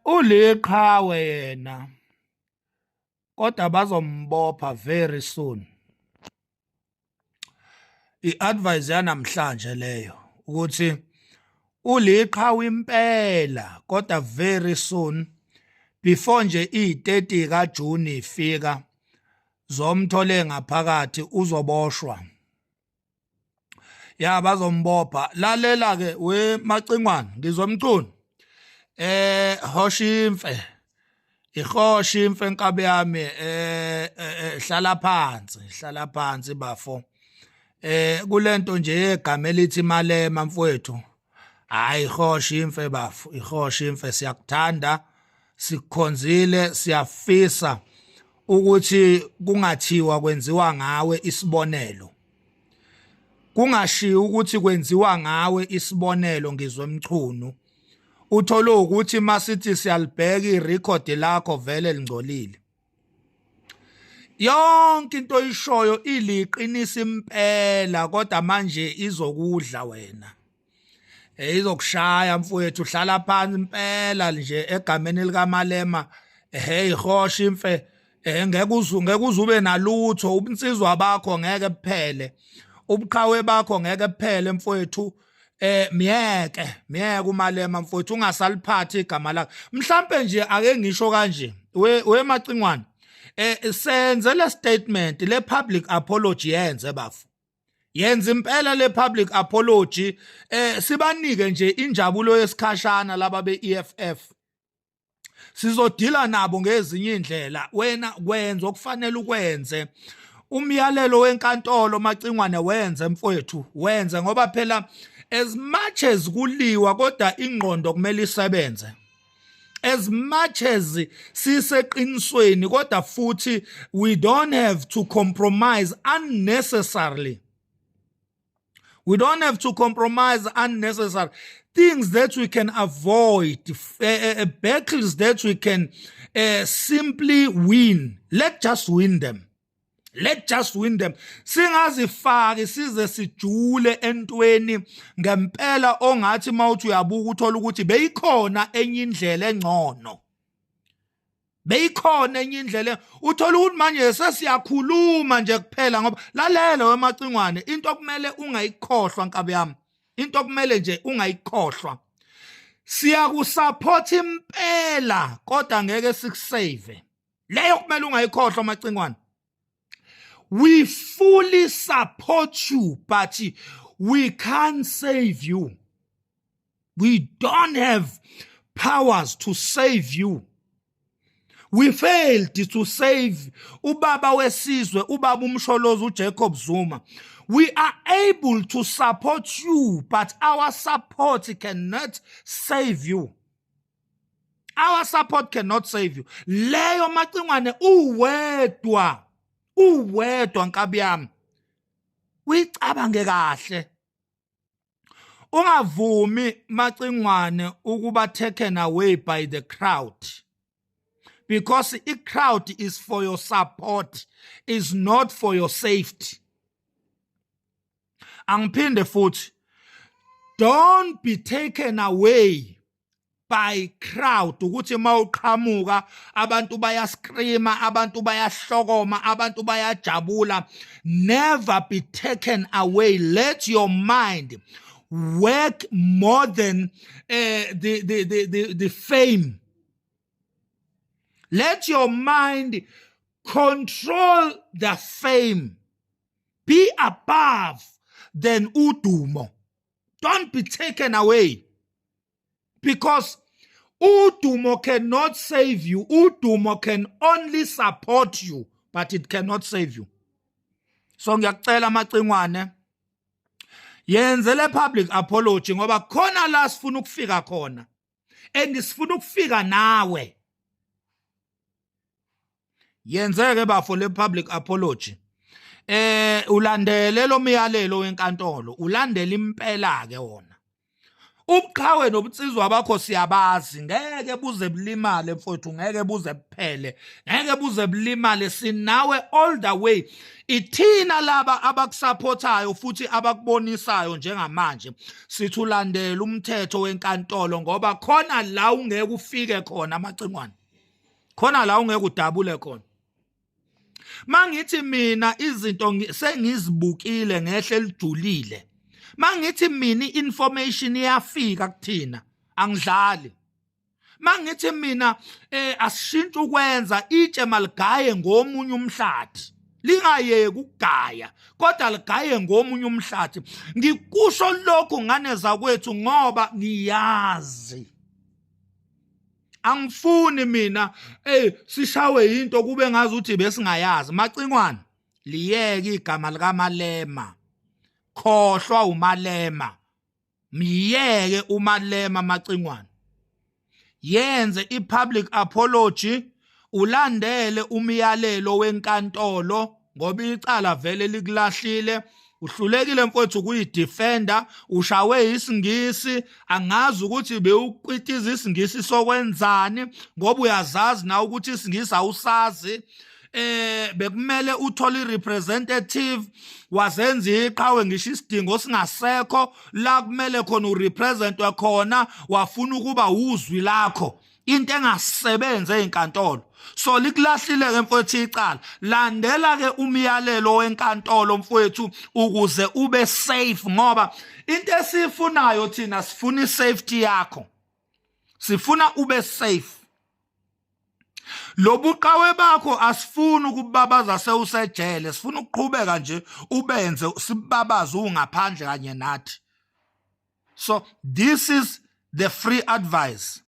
Uliqhawe yena, kodwa bazombopha very soon. I-advice yanamhlanje leyo ukuthi uliqhawe impela, kodwa very soon, before nje i-30 kaJune ifika, zomthole ngaphakathi, uzoboshwa. Ya, bazombopha. Lalela ke we Macingwane, ngizomcuna hoshimfe ihosha imfe enkabe yami. Hlala phansi, hlala phansi bafo. Kulento nje yegama elithi Malema mfowethu, hayi, ihosha imfe bafo, ihosha imfe. Siyakuthanda, sikukhonzile, siyafisa ukuthi kungathiwa kwenziwa ngawe isibonelo, kungashiyi ukuthi kwenziwa ngawe isibonelo. Ngizwe Mchunu, uthole ukuthi masithi siyalibheka irecord lakho, vele lingcolile. Yonke into oyishoyo iliqinisa impela, kodwa manje izokudla wena, izokushaya mfowethu. Hlala phansi impela nje egameni likaMalema. Hey, hosha imfe. Ngeke uzube nalutho, ubunsizwa bakho ngeke buphele, ubuqhawe bakho ngeke buphele mfowethu. Miyeke, miyeke uMalema mfowethu, ungasaliphathi igama lakhe. Mhlambe nje ake ngisho kanje, we Macingwane, senze le statement, le public apology, yenze bafo, yenza impela le public apology, sibanike nje injabulo yesikhashana laba be-EFF. Sizodila nabo ngezinye indlela. Wena kwenza okufanele ukwenze, umyalelo wenkantolo Macingwane, wenze mfowethu, wenze, ngoba phela as much as kuliwa, kodwa ingqondo kumele isebenze. As much as siseqinisweni, kodwa futhi we don't have to compromise unnecessarily. We don't have to compromise unnecessary things that we can avoid, battles that we can simply win. Let's just win them. Let just win them. Singazifaki size sijule entweni ngempela ongathi mawuthi uyabuka uthola ukuthi beyikhona enye indlela engcono. Beyikhona enye indlela. Uthola ukuthi manje sesiyakhuluma nje kuphela ngoba, lalela wemacingwane, into okumele ungayikhohlwa nkabi yami, into okumele nje ungayikhohlwa, siyakusupport impela, kodwa ngeke sikusave. Leyo kumele ungayikhohlwa Macingwane. We fully support you, but we can't save you. We don't have powers to save you. We failed to save ubaba wesizwe, ubaba uMsholozi uJacob Zuma. We are able to support you, but our support cannot save you. Our support cannot save you. Leyo Macingwane, uwedwa, uwedwa nkabi yami, uyicabange kahle. Ungavumi Macingwane ukuba taken away by the crowd, because i-crowd is for your support, is not for your safety. Angiphinde futhi, don't be taken away by crowd, ukuthi mawuqhamuka abantu bayascreama, abantu bayahlokoma, abantu bayajabula. Never be taken away. Let your mind work more than the fame. Let your mind control the fame, be above than udumo. Don't be taken away, because udumo cannot save you. Udumo can only support you, but it cannot save you. So ngiyakucela Macingwane, yenze le public apology, ngoba khona la sifuna ukufika khona and sifuna ukufika nawe. Yenzeke bafo le public apology, ulandele lo myalelo wenkantolo, ulandele impela ke wona. Ubuqhawe nobunsizwa bakho siyabazi, ngeke buze bulimale mfowethu, ngeke buze buphele, ngeke buze bulimale. Sinawe all the way. Ithina laba abakusaphothayo futhi abakubonisayo njengamanje, sithi ulandela umthetho wenkantolo, ngoba khona la ungeke ufike khona, Macingwane, khona la ungeke udabule khona. Mangithi mina izinto sengizibukile ngehle elijulile, mangithi mina information iyafika kuthina, angidlali. Mangithi mina asishintshe ukwenza, itshe maligaye ngomunye umhlathi, lingayeki ukugaya kodwa ligaye ngomunye umhlathi. Ngikusho lokhu, ngane zakwethu, ngoba ngiyazi angifuni mina sishawe into kube ngazi ukuthi besingayazi. Macingwane, liyeke igama likaMalema, khohlwa uMalema, miyeke uMalema. Macingwane, yenze i-public apology, ulandele umyalelo wenkantolo, ngoba icala vele likulahlile. Uhlulekile mfowethu ukuyidefenda, ushawe isingisi. Angazi ukuthi bewukwitiza isingisi sokwenzani, ngoba uyazazi na ukuthi isingisi awusazi. Bekumele uthole irepresentative, wazenza iqhawe ngisho isidingo singasekho la kumele khona urepresentwe khona, wafuna ukuba uzwi lakho, into engasebenzi ezinkantolo. So likulahlile ke mfowethu icala, landela ke umyalelo wenkantolo mfowethu, ukuze ube safe, ngoba into esifunayo thina, sifuna isafety yakho, sifuna ube safe. Lobuqhawe bakho asifuni ukubabaza sewusejele, sifuna ukuqhubeka nje ubenze sibabaze ungaphandle kanye nathi. So this is the free advice.